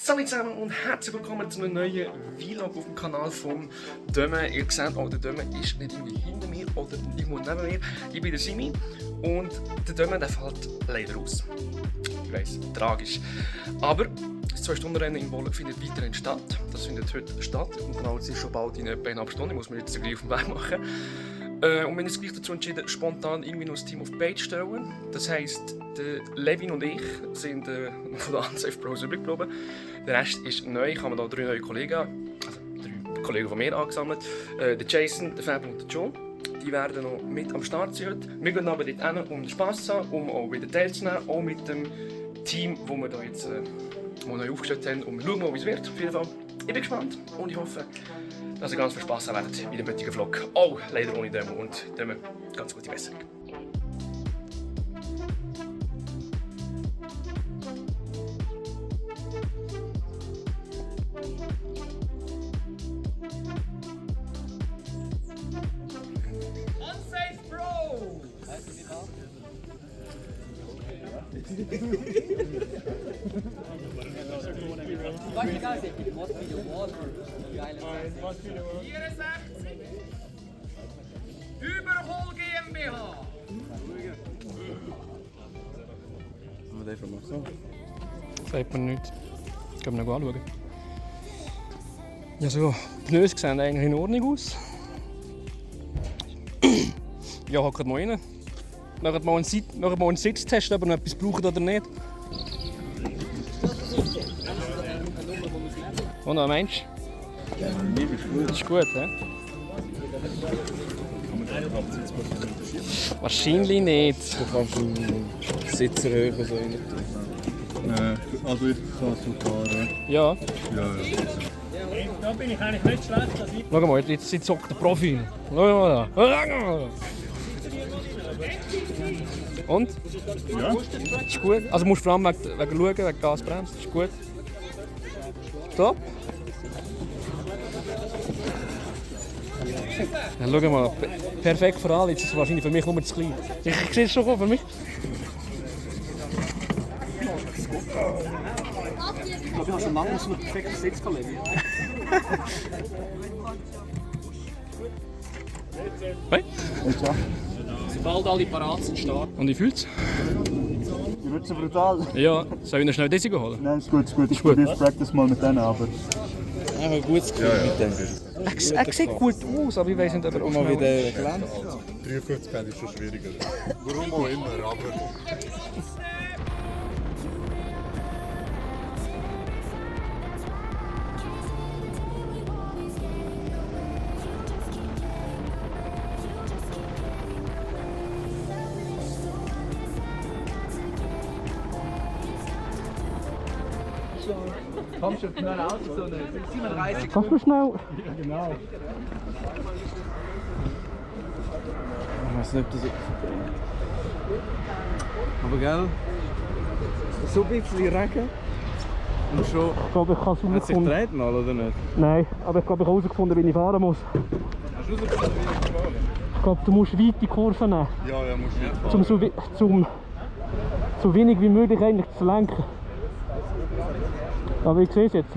Hallo zusammen und herzlich willkommen zu einem neuen Vlog auf dem Kanal von Döme. Ihr seht auch, der Döme ist nicht irgendwie hinter mir oder irgendwo neben mir. Ich bin der Simi und der Döme der fällt leider aus. Ich weiss, tragisch. Aber das 2-Stunden-Rennen in Wohlen findet weiterhin statt. Das findet heute statt und genau, es ist schon bald in etwa 1,5 Stunden. Ich muss mir jetzt gleich auf den Weg machen. Und wir haben uns gleich dazu entschieden, spontan irgendwie noch ein Team auf die Beine zu stellen. Das heisst, der Levin und ich sind von den Unsafe Bros übrig geblieben. Der Rest ist neu. Ich habe da 3 neue Kollegen, also 3 Kollegen von mir angesammelt. Der Jason, der Fab und der Joe. Die werden noch mit am Start sein heute. Wir gehen aber dort hin, um den Spass zu haben, um auch wieder teilzunehmen. Auch mit dem Team, das wir da jetzt neu aufgestellt haben. Und wir schauen mal, wie es wird. Auf jeden Fall. Ich bin gespannt und ich hoffe, dass ihr ganz viel Spass haben werdet in dem heutigen Vlog. Auch leider ohne Demo und Demo ganz gute Besserung. Unsafe Bro! Überhol GmbH! Sagt man nichts. Können wir noch anschauen. Ja, so, die Pneus sehen eigentlich in Ordnung aus. Ja, hockt mal rein. Machen mal einen Sitztest, ob ihr noch etwas braucht oder nicht. Und was meinst du? Ja, mir ist gut. Ist gut, hä? Kann man den Sitzplatz unterschieden? Wahrscheinlich nicht. Du kannst einen Sitz erhöhen, so rein. Also ich kann es fahren. Ja. Ja. Da bin ich eigentlich nicht schlecht, dass ich... Schau mal, jetzt zockt der Profi. Schau mal da. Und? Ja? Ist gut. Also musst du vor allem wegen Schauen, wegen Gasbremse. Ist gut. Top. Ja, schau mal, perfekt für alle. Jetzt ist es wahrscheinlich für mich nur zu klein. Ich sehe es schon für mich. Ich glaube, ich habe schon lange nicht so einen perfekten Sitz gelegt. Hey. Und so? Sobald alle parat sind, starten. Und wie fühlt's? Ich würde so brutal. Ja, soll ich noch schnell diese holen? Nein, ist gut, ist gut. Ich probiere Practice mal mit denen, aber... Ja, ein gutes Gefühl mit dem. Er sieht gut aus, aber ich weiß nicht, ob er auch Mal schnell wieder glänzt. 53 ist schon schwieriger. Warum auch immer, aber... Komm schon, schnell aus, so eine 37 Kannst du schnell? genau. Ich weiß nicht, ob das... Aber gell? So ein bisschen Regen. Und schon... Ich glaube, ich habe es Hat sich herausgefunden. gedreht mal, oder nicht? Nein, aber ich glaube, ich habe herausgefunden, wie ich fahren muss. Hast du herausgefunden, wie ich fahren? Ich glaube, du musst weite Kurven nehmen, Ja, musst du nicht um so wenig wie möglich eigentlich zu lenken. Aber ich sehe es jetzt.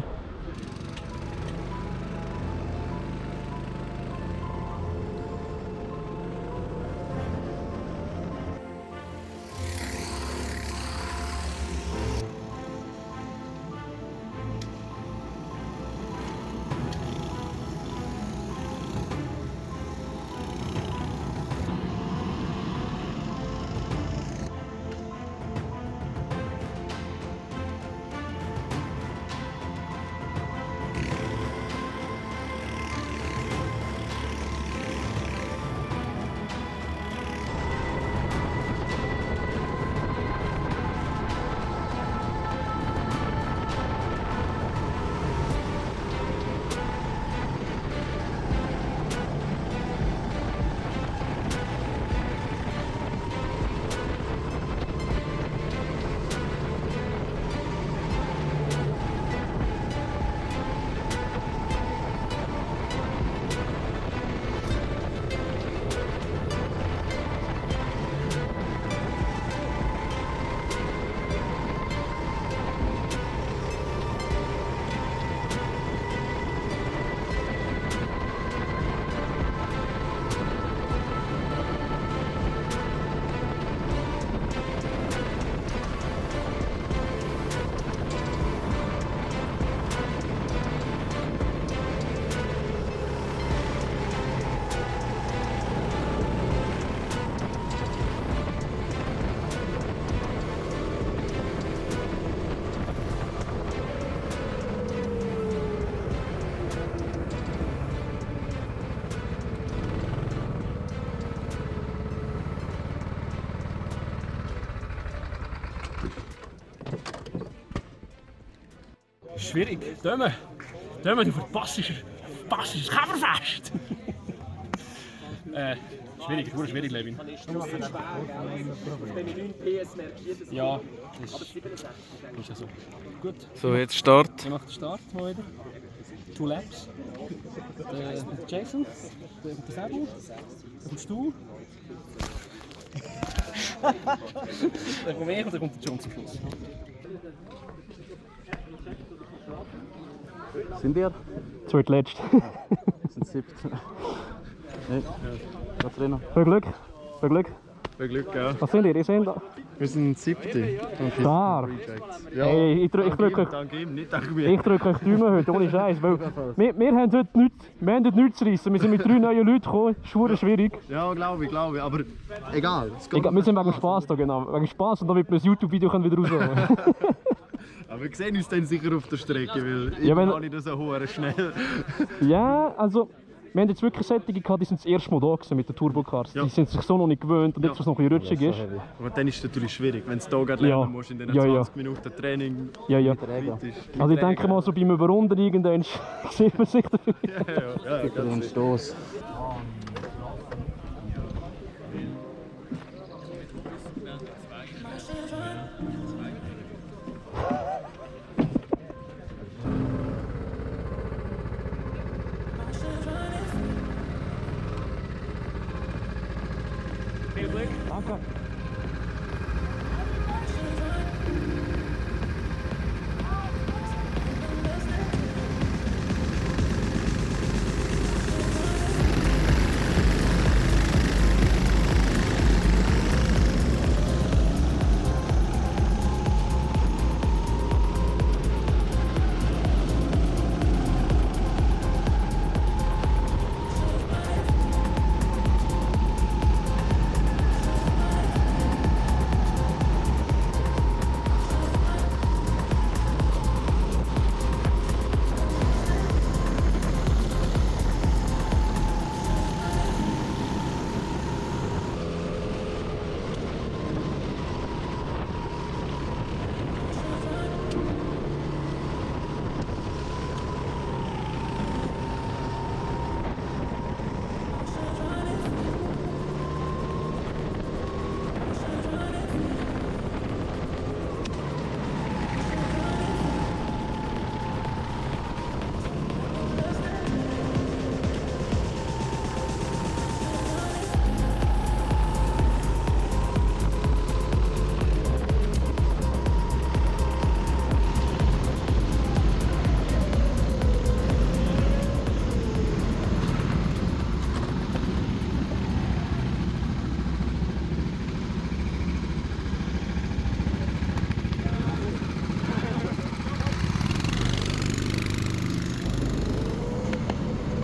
Schwierig. Döme, du verpasst das Käferfest. Schwierig, es wurde schwierig, Levin. Ja, das ist ja so. Gut. So, jetzt Start. Wir machen den Start mal wieder. 2 Laps. Der Jason, der Fabio, dann kommst du. Dann komme ich und dann kommt der John zum Schluss. Sind wir? Zweitletzt. Sind 17. Nein. Was drin? Viel Glück. Viel Glück. Viel Glück, ja. Was sind ihr? Ihr seid da. Wir sind 7. Star. Ja. Hey, ich drücke euch. Dank ihm, nicht dank mir. Ich drücke euch die Daumen heute, ohne Scheiß. Wir haben heute nichts zu reissen. Wir sind mit 3 neuen Leuten gekommen. Das ist verdammt schwierig. Ja, glaube ich. Aber egal. Wir sind wegen Spass da, genau. Wegen Spass und damit wir das YouTube-Video wieder rausholen. Aber wir sehen uns dann sicher auf der Strecke, weil ich Ja, bin wenn- auch nicht so hure schnell. Ja, also. Wir haben jetzt wirklich Sättige gehabt, die sind das erste Mal da gewesen mit den Turbocars. Ja. Die sind sich so noch nicht gewöhnt und jetzt, was noch ein bisschen rutschig ist. Aber dann ist es natürlich schwierig, wenn du hier gerade lernen musst, in den Ja, 20 Minuten Training. Ja, ja. Weit ist. Also ich denke mal, so beim Überrunden irgendwann sieht man sich dafür. Ja, ganz Stoß. Danke.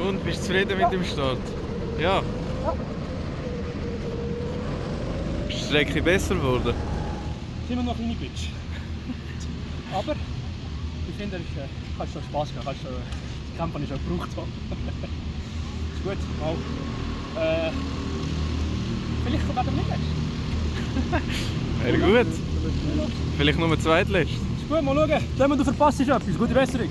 Und, bist du zufrieden mit dem Start? Ja. Ist die Strecke besser geworden? Sind wir noch kleine Bitch. Aber ich finde, es hat schon Spass gemacht. Die Kämpfe schon gebraucht haben. Ist gut. Mal. Vielleicht kommt er nicht. Wäre gut. Vielleicht nur zweitletzt. Ist gut, mal schauen. Döme, du verpasst etwas. Gute Besserung.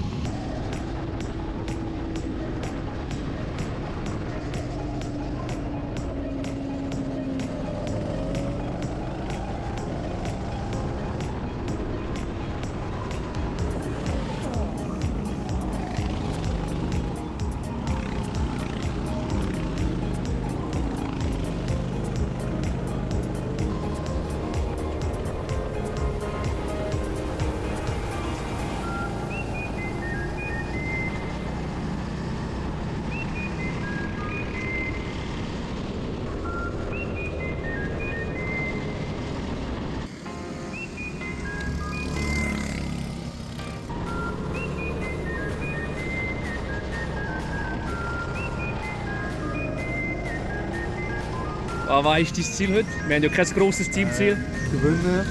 Was ist dein Ziel heute? Wir haben ja kein grosses Teamziel. Gewinnen.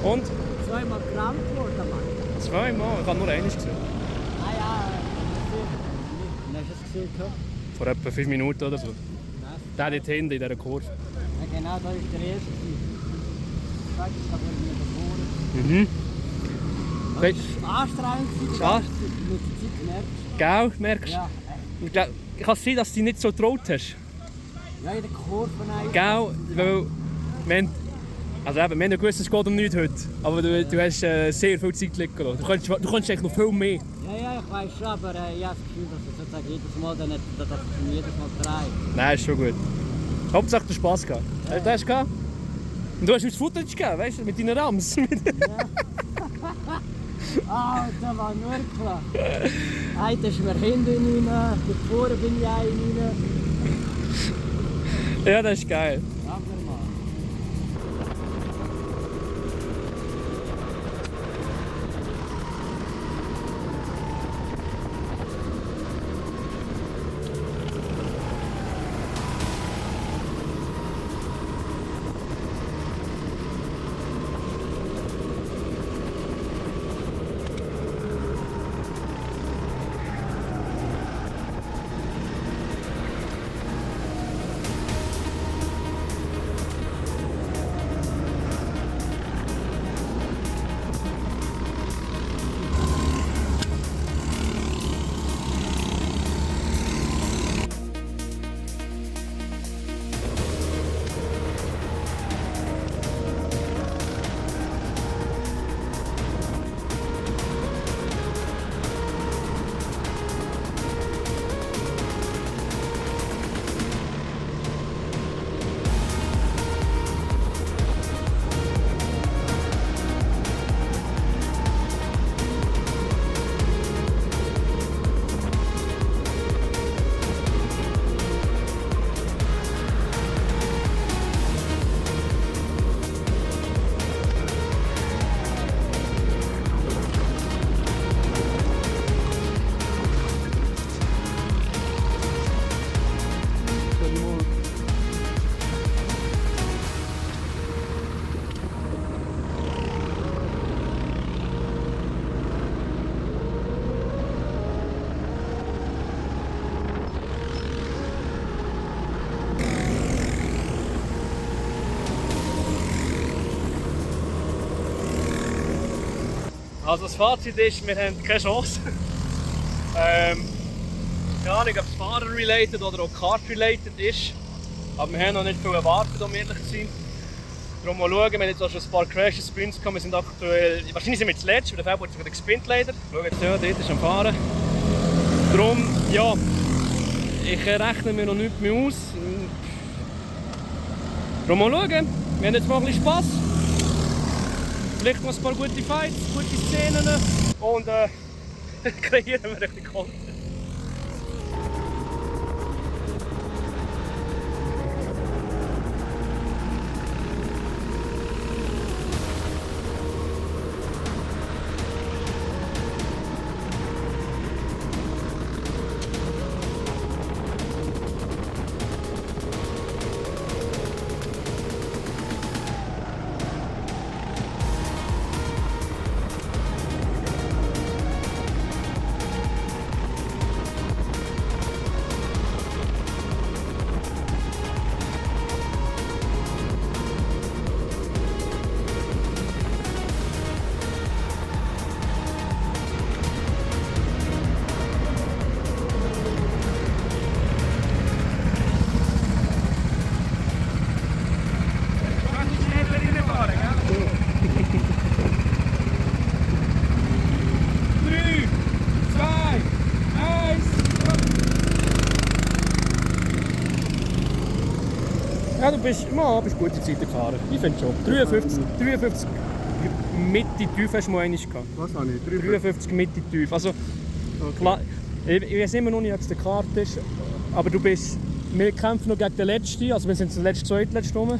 Und? Zweimal gerammt worden, Mann. Zweimal? Ich habe nur eines gesehen. Ah ja, hast du es gesehen? Vor etwa 5 Minuten oder so. Nein. Der dort hinten in dieser Kurve. Ja, genau, da war der erste. Ich sage, ich habe mir Mhm. das war anstrengend. Ist Die ganze Zeit mit der Zeit gemerkt. Gell, merkst du? Ja, Kann es sein, dass du dich nicht so getraut hast? ja, in der Kurve eigentlich. Gell? Weil wir haben, also eben, wir haben ja gewusst, es geht um nichts heute. Aber du hast sehr viel Zeit liegen gelassen. Du kannst eigentlich noch viel mehr. Ja, ich weiß schon, aber ich habe das Gefühl, dass ich sozusagen jedes Mal dann nicht, dass ich jedes Mal drehe. Nein, ist schon gut. Hauptsache du Spass gehabt. Hast du das gehabt? Und du hast uns Footage gegeben, weißt du, mit deinen Rams. Ah, das war nur klar. Heute ist mir hinten rein, vorne bin ich rein. Ja, das ist geil. Sag mir mal. Also das Fazit ist, wir haben keine Chance. Keine Ahnung, ob es Fahrer-related oder auch Kart-related ist. Aber wir haben noch nicht viel erwartet, um ehrlich zu sein. Darum mal schauen, wir haben jetzt auch schon ein paar Crashes, Sprints gehabt. Wir sind aktuell, wahrscheinlich sind wir zuletzt, weil der Februar ist sogar gespinnt leider. Schauen jetzt, ja, dort ist am Fahren. Darum, ja, ich rechne mir noch nichts mehr aus. Darum mal schauen, wir haben jetzt mal ein bisschen Spass. Vielleicht noch ein paar gute Fights, gute Szenen und kreieren wir ein bisschen Content. Ja, du bist gute Zeit gefahren. Ich finde schon. 53 Mitte tief hast du mal einmal gehabt. Was habe ich? 53 Mitte tief. Also, klar, ich weiß immer noch nicht, ob es der Kart ist. Aber wir kämpfen noch gegen den Letzten. Also wir sind der zweitletzte rum.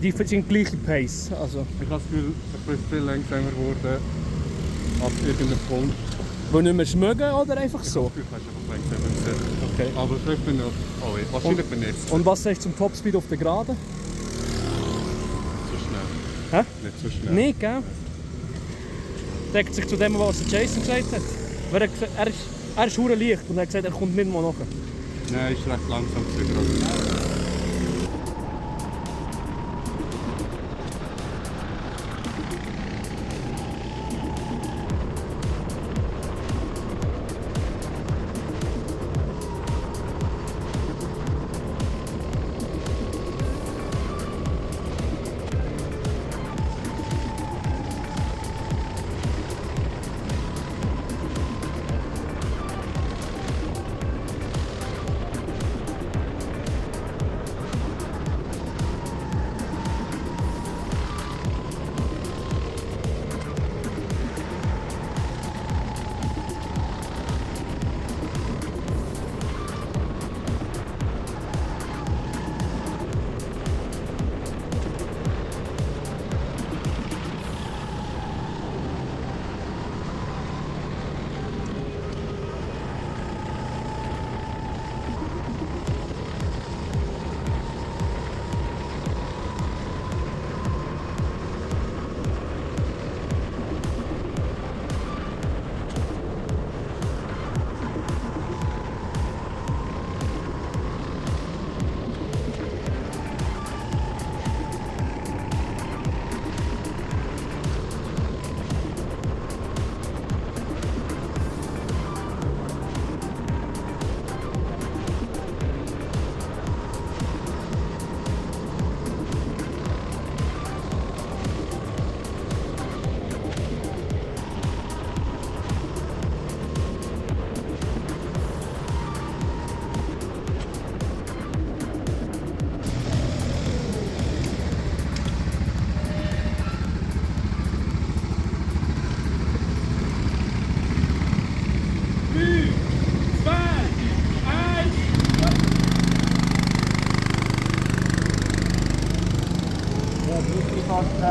Die sind gleiche Pace. Also, Ich habe das Gefühl, ich bin viel langsamer geworden als irgendein Punkt. wo nicht mehr schmecken oder einfach so? Ich habe einfach langsamer gesehen. Okay. Aber vielleicht bin ich auch wahrscheinlich bin ich jetzt Und was sagst du zum Topspeed auf der Geraden? zu schnell. Hä? Nicht so schnell. Nicht, gell? Deckt sich zu dem, was der Jason gesagt hat. Weil er ist verdammt leicht und er hat gesagt, er kommt nicht mal nach. Nein, ist recht langsam gewesen.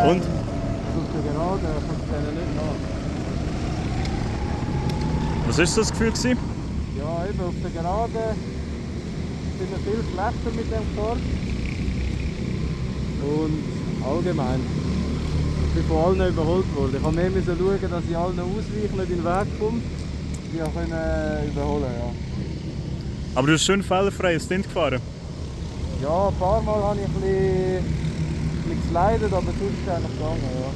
Und? Was war das Gefühl? Ja, eben auf der Gerade sind wir viel schlechter mit dem gefahren. Und allgemein. Ich bin von allen überholt worden. Ich musste mehr schauen, dass ich allen ausweiche, nicht in den Weg komme. Ich konnte überholen, ja. Aber du bist schön fehlerfrei Stint gefahren. Ja, ein paar Mal habe ich ein bisschen geslidet, aber sonst ist es eigentlich gegangen, ja.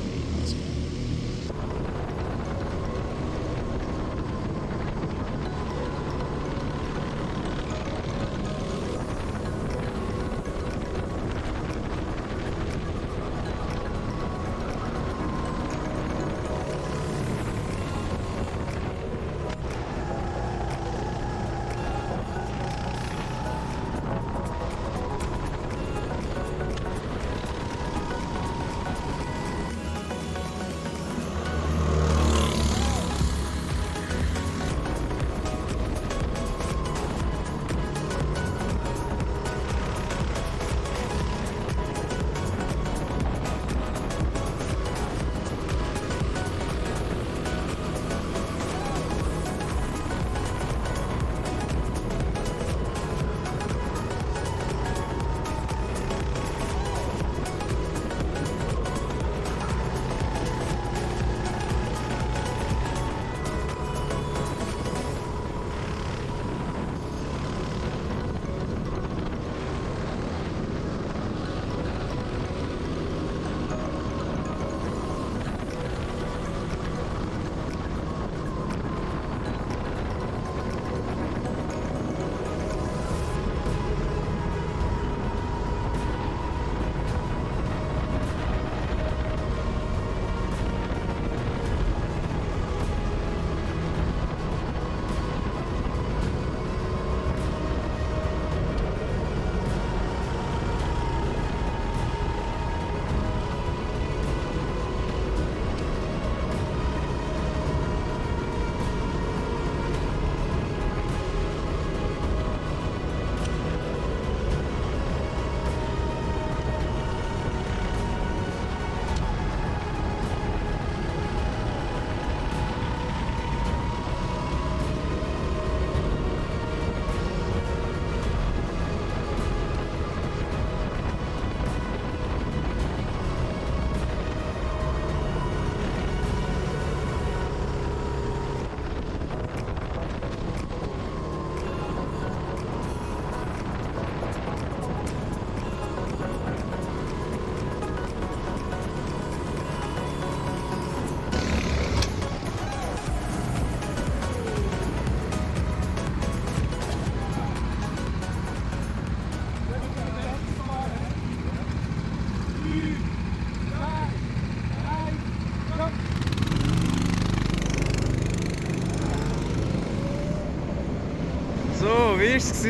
wie war es?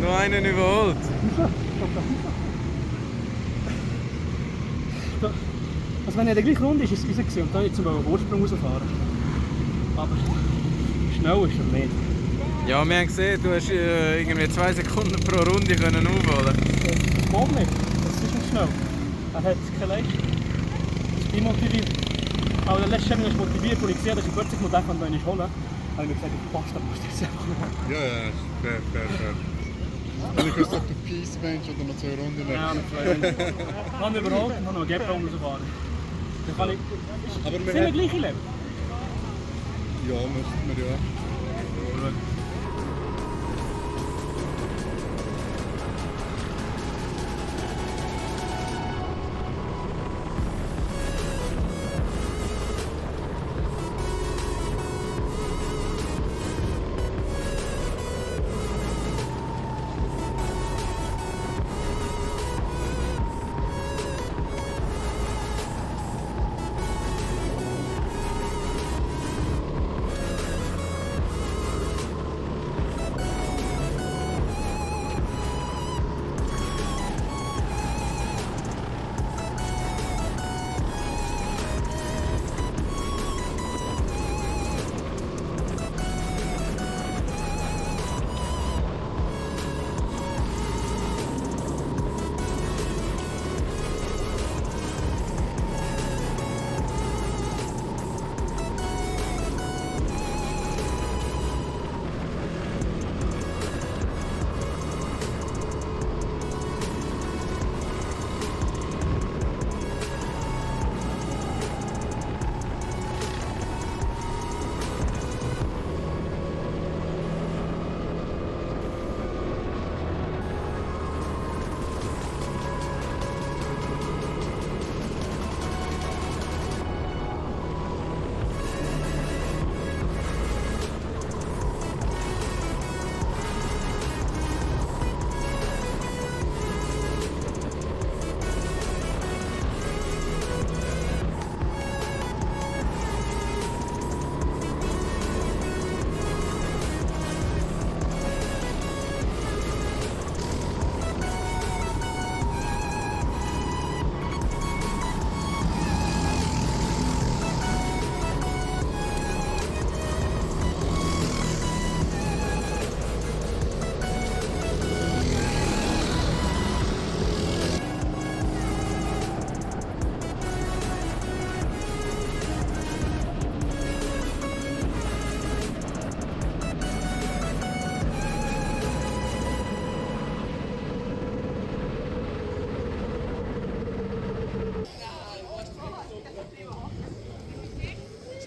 Noch einen überholt. Also wenn er in der gleichen Runde ist, ist es gewesen und dann jetzt über den Vorsprung rausfahren. Aber schnell ist er nicht. Ja, wir haben gesehen, du hast irgendwie 2 Sekunden pro Runde können aufholen. Das geht nicht. Das ist nicht schnell. Er hat keine Leistung. Das ist demotiviert. Aber der letzte Mal ist motiviert, als ich gesehen habe, dass ich plötzlich noch den holen wollte. Habe ich mir gesagt, passt, das musst du jetzt einfach machen. Ja, fair. Und ich kannst doch den Peace Bench oder noch 2 Runden nehmen. Ja, noch 2 Runden. Dann überholt und dann noch einen Gap-Raum rausfahren. Dann kann ich... Aber Sind wir gleiche Level? Ja, müssten wir ja.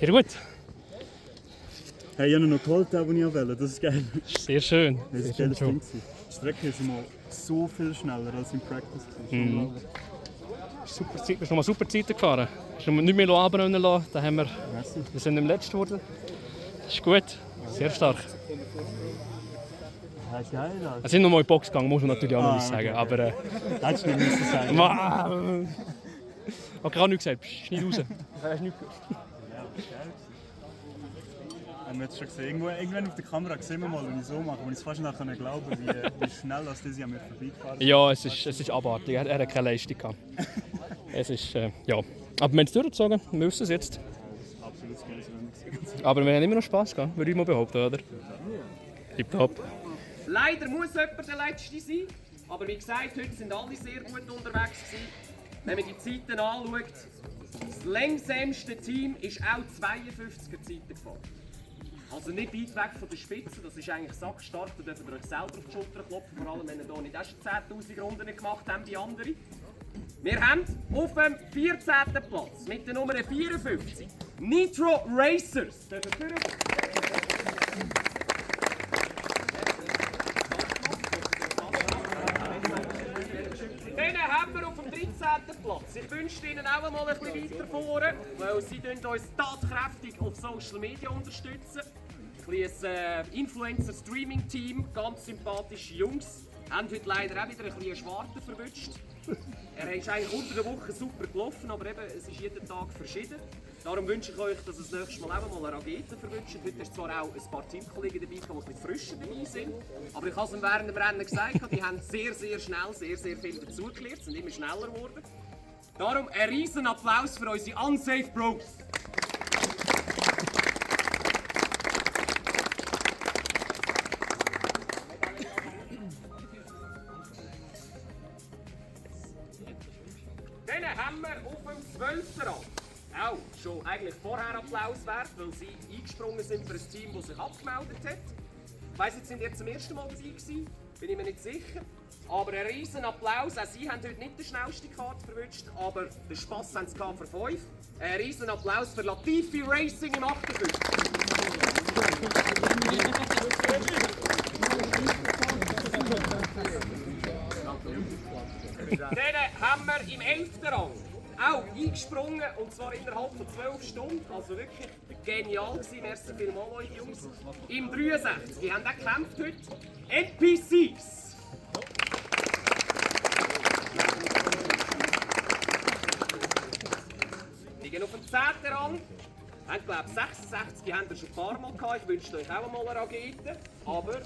Sehr gut. Hey, ich habe ihn noch geholt, den ich wollte. Das ist geil. Sehr schön. Das ist ein geiles Ding. Die Strecke ist mal so viel schneller als im Practice. Super Zeit. Du hast nochmal super Zeiten gefahren. Du hast nicht mehr runterbrennen lassen. Da haben wir sind im Letzten geworden. Das ist gut. Sehr stark. Ja, geil. Wir sind nochmal in die Box gegangen, muss man natürlich auch noch was sagen. Okay. Aber Das hättest du nicht müssen sagen. Ich habe gerade nichts gesagt. Schneid raus. Hast du nichts gehört? Haben wir jetzt schon gesehen. Irgendwann auf der Kamera sehen wir mal, wenn ich so mache, aber ich es fast nicht glauben konnte, wie schnell das an mir vorbeigefahren ist. Ja, es ist abartig. Er hat keine Leistung gehabt. Es ist, ja. Aber wir haben es durchgezogen. Wir wissen es jetzt. Absolut geiles Rennen. Aber wir haben immer noch Spass gehabt, würde ich mal behaupten, oder? Tipptopp. Leider muss jemand der Letzte sein, aber wie gesagt, heute sind alle sehr gut unterwegs gewesen. Wenn man die Zeiten anschaut, das langsamste Team ist auch 52er Zeiten gefahren. Also nicht weit weg von der Spitze, das ist eigentlich sackstark, da dürft ihr euch selber auf die Schulter klopfen, vor allem wenn ihr hier nicht erst 10'000 Runden gemacht habt wie andere. Wir haben auf dem 14. Platz mit der Nummer 54 Nitro Racers. Dann haben wir auf dem 13. Platz. Ich wünsche Ihnen auch mal ein bisschen weiter vorne, weil sie uns tatkräftig auf Social Media unterstützen. Ein Influencer-Streaming-Team, ganz sympathische Jungs. Haben heute leider auch wieder ein bisschen Schwarten verwünscht. Er ist eigentlich unter der Woche super gelaufen, aber eben, es ist jeden Tag verschieden. Darum wünsche ich euch, dass es nächstes Mal auch mal eine Rakete verwünscht. Heute ist zwar auch ein paar Teamkollegen dabei, die ein bisschen frischer dabei sind. Aber ich habe es während dem Rennen gesagt, die haben sehr schnell sehr viel dazugelernt, sind immer schneller geworden. Darum ein riesen Applaus für unsere Unsafe Bros. Dann haben wir auf dem 12. Rang auch schon eigentlich vorher Applaus wert, weil sie eingesprungen sind für ein Team, das sich abgemeldet hat. Ich weiss, jetzt sind ihr zum ersten Mal dabei gewesen, bin ich mir nicht sicher. Aber ein riesen Applaus, auch sie haben heute nicht die schnellste Karte verwünscht, aber den Spass haben sie für 5. Ein riesen Applaus für Latifi Racing im 58. Dann haben wir im 11. Rang auch eingesprungen, und zwar innerhalb von 12 Stunden. Also wirklich genial gewesen. Merci vielmals euch Jungs. Im 63, die haben auch gekämpft heute. NPCs. Die gehen auf den 10. Rang. Ich glaube 66, die haben wir schon ein paar Mal gehabt. Ich wünsche euch auch mal eine Rakete. Aber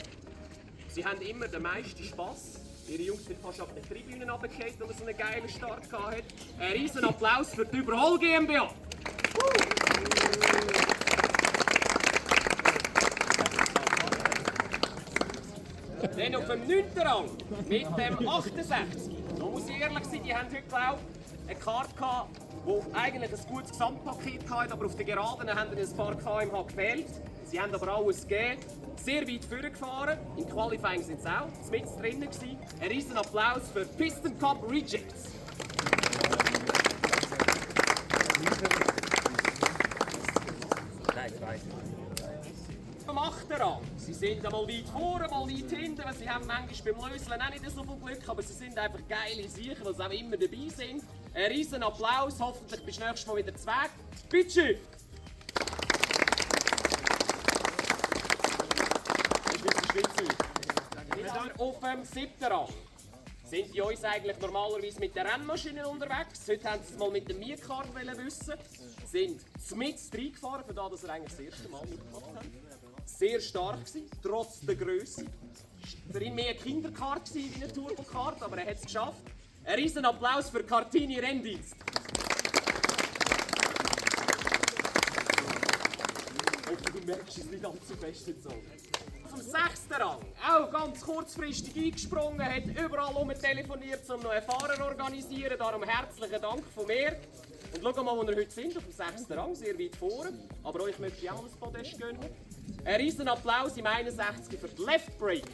sie haben immer den meisten Spass. Ihre Jungs sind fast auf den Tribünen runtergefallen, weil man so einen geilen Start hatte. Ein riesen Applaus für die Überhol GmbH. Dann auf dem 9. Rang mit dem 68. Da muss ich ehrlich sein, die haben heute, glaube ich, eine Karte gehabt, die eigentlich ein gutes Gesamtpaket hatte, aber auf der Geraden haben ein paar km/h gefehlt. Sie haben aber alles gegeben, sehr weit vorgefahren. Im Qualifying sind sie auch mit drinnen gewesen. Ein riesen Applaus für Piston Cup Rejects. Am 8. Rang. Sie sind einmal weit vorne, mal weit hinten. Sie haben manchmal beim Löseln auch nicht so viel Glück, aber sie sind einfach geile Sieger, weil sie auch immer dabei sind. Ein riesen Applaus, hoffentlich bis nächstes Mal wieder zu Weg. Bitte! Auf dem 7. Rang sind die uns eigentlich normalerweise mit der Rennmaschine unterwegs. Heute haben sie es mal mit dem Mierkart wissen. Sind mit reingefahren, für das sie eigentlich das erste Mal mitgemacht haben. Sehr stark gewesen, trotz der Größe. Für ihn mehr eine Kinderkart wie eine Turbokart, aber er hat es geschafft. Ein riesen Applaus für Kartini Renndienst. Du merkst es nicht allzu fest jetzt so. Auf dem 6. Rang, auch ganz kurzfristig eingesprungen, hat überall telefoniert, um noch einen Fahrer zu organisieren. Darum herzlichen Dank von mir. Und schau mal, wo wir heute sind, auf dem 6. Rang, sehr weit vorne. Aber euch möchte ich auch das Podest gönnen. Ein riesen Applaus im 61 für die Left Breaker.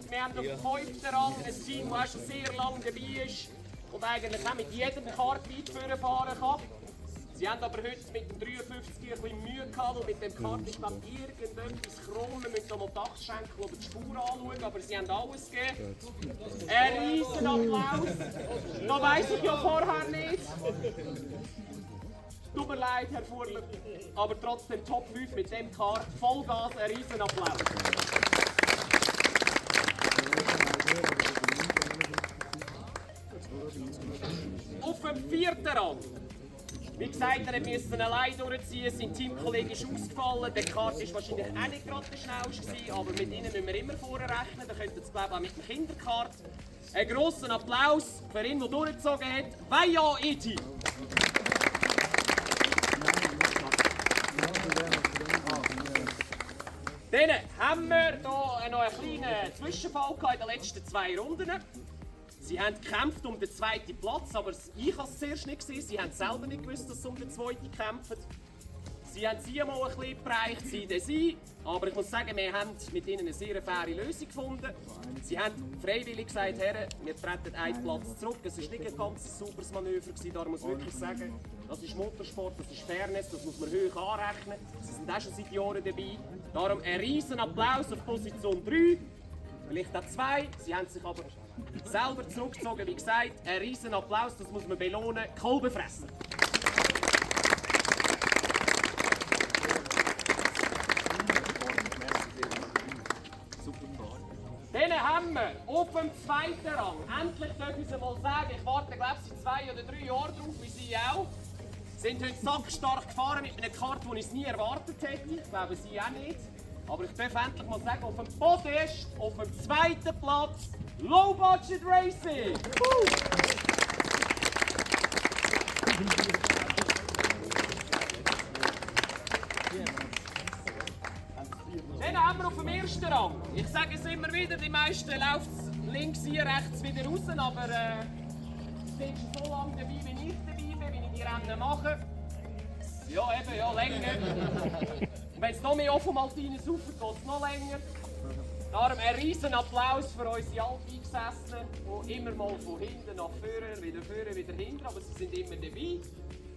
Wir haben auf dem 5. Rang ein Team, das schon sehr lange dabei ist und eigentlich auch mit jedem Kart weit vorfahren kann. Sie haben aber heute mit dem 53 ein bisschen Mühe gehabt, und mit dem Kart ist irgendetwas krumm. Wir müssen noch mal die Dachschenkel oder die Spur anschauen, aber sie haben alles gegeben. Ein riesen Applaus. Da weiss ich ja vorher nicht. Tut mir leid, Herr Furler, aber trotzdem Top 5 mit dem Kart. Vollgas, ein riesen Applaus. Auf dem 4. Rang. Wie gesagt, er musste allein durchziehen, sein Teamkollege ist ausgefallen. Der Kart war wahrscheinlich auch nicht gerade der schnellste, aber mit ihnen müssen wir immer vorrechnen. Da könnt ihr es, glaube ich, auch mit dem Kinderkart. Einen grossen Applaus für ihn, der durchgezogen hat. Vaya E.T. Dann haben wir hier noch einen kleinen Zwischenfall in den letzten 2 Runden. Sie haben gekämpft um den 2. Platz, aber ich habe es zuerst nicht gesehen. Sie haben selber nicht gewusst, dass sie um den 2. kämpfen. Sie haben sie mal ein bisschen bereicht, sie. Aber ich muss sagen, wir haben mit ihnen eine sehr faire Lösung gefunden. Sie haben freiwillig gesagt, Herren, wir treten einen Platz zurück. Es war nicht ein ganz sauberes Manöver, darum muss ich wirklich sagen, das ist Motorsport, das ist Fairness, das muss man hoch anrechnen. Sie sind auch schon seit Jahren dabei. Darum ein riesen Applaus auf Position 3, vielleicht auch 2. Sie haben sich aber selber zurückgezogen, wie gesagt. Ein riesen Applaus, das muss man belohnen. Kolbenfresser. Dann haben wir auf dem zweiten Rang, endlich dürfen sie mal sagen, ich warte glaube ich seit 2 oder 3 Jahren drauf, wie sie auch. Sind heute sackstark gefahren mit einer Karte, die ich es nie erwartet hätte. Ich glaube sie auch nicht. Aber ich darf endlich mal sagen, auf dem Podest, auf dem zweiten Platz, Low Budget Racing. Dann haben wir auf dem ersten Rang. Ich sage es immer wieder, die meisten laufen links hier, rechts wieder raus, aber sind schon so lange dabei, wie ich dabei bin, wie ich die Rennen mache. Ja, eben, ja, länger. Und wenn es noch mehr auf dem Alpinen saufen, geht es noch länger. Darum ein riesen Applaus für unsere Alteingesessenen, die immer mal von hinten nach vorne, wieder hinten, aber sie sind immer dabei.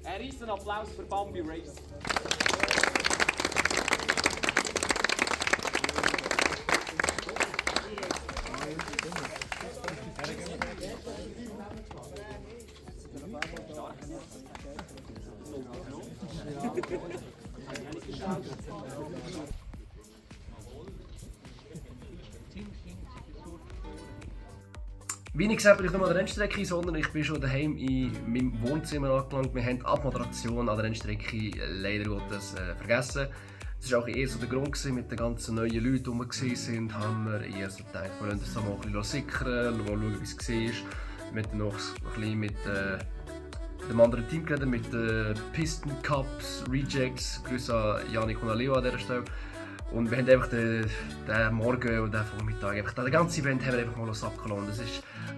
Ein riesen Applaus für Bambi Racing. Wie ich gesagt bin, ich nicht mal an der Rennstrecke, sondern ich bin schon daheim in meinem Wohnzimmer angelangt. Wir haben die Abmoderation an der Rennstrecke leider Gottes vergessen. Das war auch eher so der Grund mit den ganzen neuen Leuten, die wir gesehen sind. Haben wir eher so gedacht, wir wollen das mal ein bisschen sickern, mal schauen, wie es war. Wir haben noch ein bisschen mit dem anderen Team geredet, mit den Piston Cups, Rejects. Grüße an Janik und an Leo an dieser Stelle. Und wir haben einfach den Morgen und den Vormittag, einfach das ganze Event haben wir einfach mal sacken lassen. Das war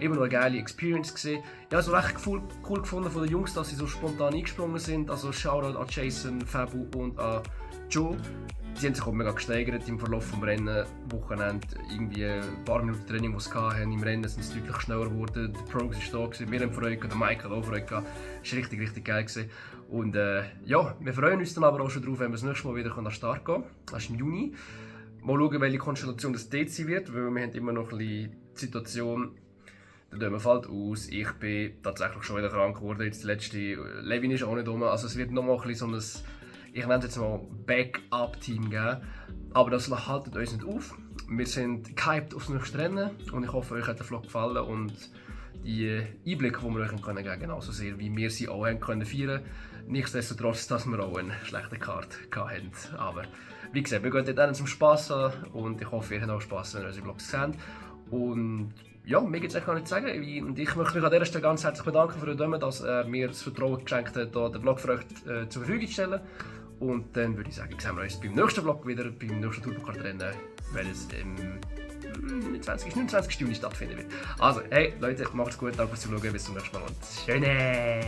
immer noch eine geile Experience gewesen. Ja, so recht cool gefunden von den Jungs, dass sie so spontan eingesprungen sind. Also Shoutout an Jason, Fabu und an Joe. Sie haben sich auch mega gesteigert im Verlauf des Rennen. Wochenende irgendwie ein paar Minuten Training, die sie hatten. Im Rennen sind sie deutlich schneller geworden. Der Progress war da, wir haben Freude, der Mike hat auch Freude gehabt. Das war richtig geil gewesen. Und ja, wir freuen uns dann aber auch schon darauf, wenn wir das nächste Mal wieder an den Start gehen. Das ist im Juni. Mal schauen, welche Konstellation das dort sein wird, weil wir haben immer noch ein bisschen die Situation, der Dömer fällt aus. Ich bin tatsächlich schon wieder krank geworden. Jetzt der letzte Levin ist auch nicht rum. Also es wird noch mal ein bisschen so ein, ich nenne es jetzt mal Backup-Team geben. Aber das haltet uns nicht auf. Wir sind gehypt aufs nächste Rennen und ich hoffe, euch hat der Vlog gefallen und die Einblicke, die wir euch geben können, genauso sehr, wie wir sie auch haben können feiern. Nichtsdestotrotz, dass wir auch eine schlechte Karte hatten. Aber wie gesagt, wir gehen dort zum Spass an und ich hoffe, ihr habt auch Spass, wenn ihr unsere Vlogs seht. Und ja, mir gibt es eigentlich gar nicht zu sagen. Und ich möchte mich an dieser Stelle ganz herzlich bedanken für den dass er mir das Vertrauen geschenkt hat, den Vlog für euch zur Verfügung zu stellen. Und dann würde ich sagen, sehen wir uns beim nächsten Vlog wieder, beim nächsten Tourpokal-Rennen, weil es im 29. Juni stattfinden wird. Also, hey Leute, macht's gut, danke fürs Zuschauen, bis zum nächsten Mal und schöne!